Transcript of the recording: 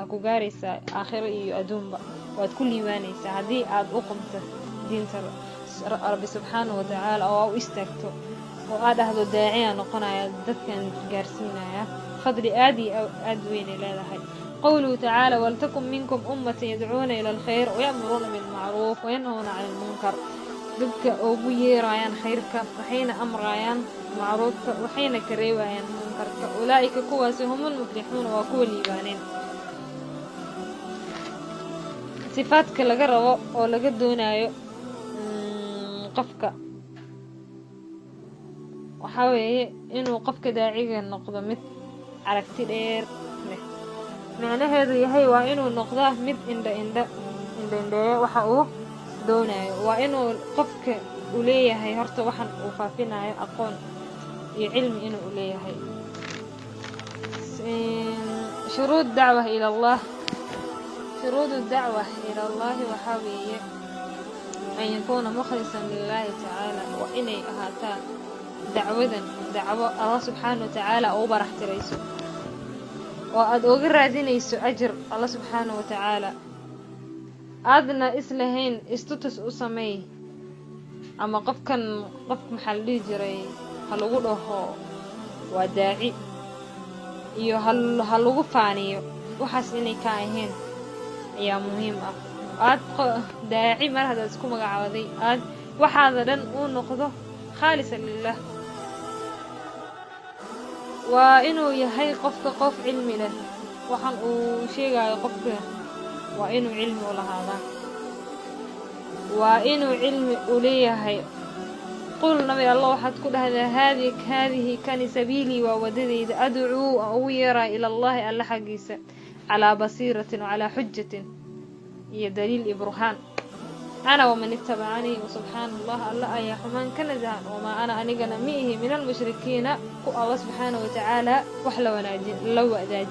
Waxaa ku gaaraysaa aakhiro iyo adduunba, waad ku liibaanaysaa haddii aad u qumto diinta Rabbi subxaanahu watacaala oo aa u istaagto oo aad dhahdo daaciyaa noqonaya, dadkan gaarsiinaya. Fadli aad iyo aad weynay leedahay. Qowluhu tacaala: waltakun minkum ummatan yadcuuna ila alkhayr waya'muruuna bilmacruuf wayanhuuna cani lmunkar. Dadka ugu yeerayaan khayrka, waxayna amrayaan macruufka, waxayna ka reebayaan munkarka. Ulaa'ika kuwaasi hum lmuflixuuna, waa kuwa liibaaneen. Sifaadka laga rabo oo laga doonayo qofka waxaa weeye inuu qofka daaciga noqdo mid aragti dheer leh. Macnaheedu yahay waa inuu noqdaa mid indha indha indhendheeya waxa uu doonayo. Waa inuu qofka uu leeyahay horta waxan uu faafinayo aqoon iyo cilmi inuu u leeyahay. Shuruud dacwa ila Allah. Shuruudu dacwa ila Allahi waxaa weeye an yakuuna mukhlisan lilahi tacaala. Waa inay ahaataa dacwadan dacwo Allah subxaana watacaala ugu barax tirayso oo aada uga raadinayso ajir Allah subxaana wa tacaala, aadna islahayn istutus u sameey ama qofkan qof maxaa la dhihi jiray ha lagu dhaho waa daaci iyo ha lagu faaniyo. Waxaas inay ka ahayn ayaa muhiim ah. Aad daaci mar haddaad isku magacaaday, aad waxaada dhan uu noqdo khaalisan lilah. Waa inuu yahay qofka qof cilmi leh. Waxaan uu sheegayo qofka waa inuu cilmi u lahaadaa, waa inuu cilmi u leeyahay. Qul, Nabi Allah, waxaad ku dhahdaa: haadihi kani sabiilii, waa wadadeyda, adcuu, aan ugu yeeraayo, ila Allahi, Alla xaggiisa, calaa basiiratin wacalaa xujatin, iyo daliil iyo burhaan, ana waman itabacanii, wasubxaana Allah, Alla ayaa xumaan ka nasahan, wamaa ana, anigana ma ihi, min almushrikiina, ku Alla subxaana watacaala wax la wanaajin la wadaaji.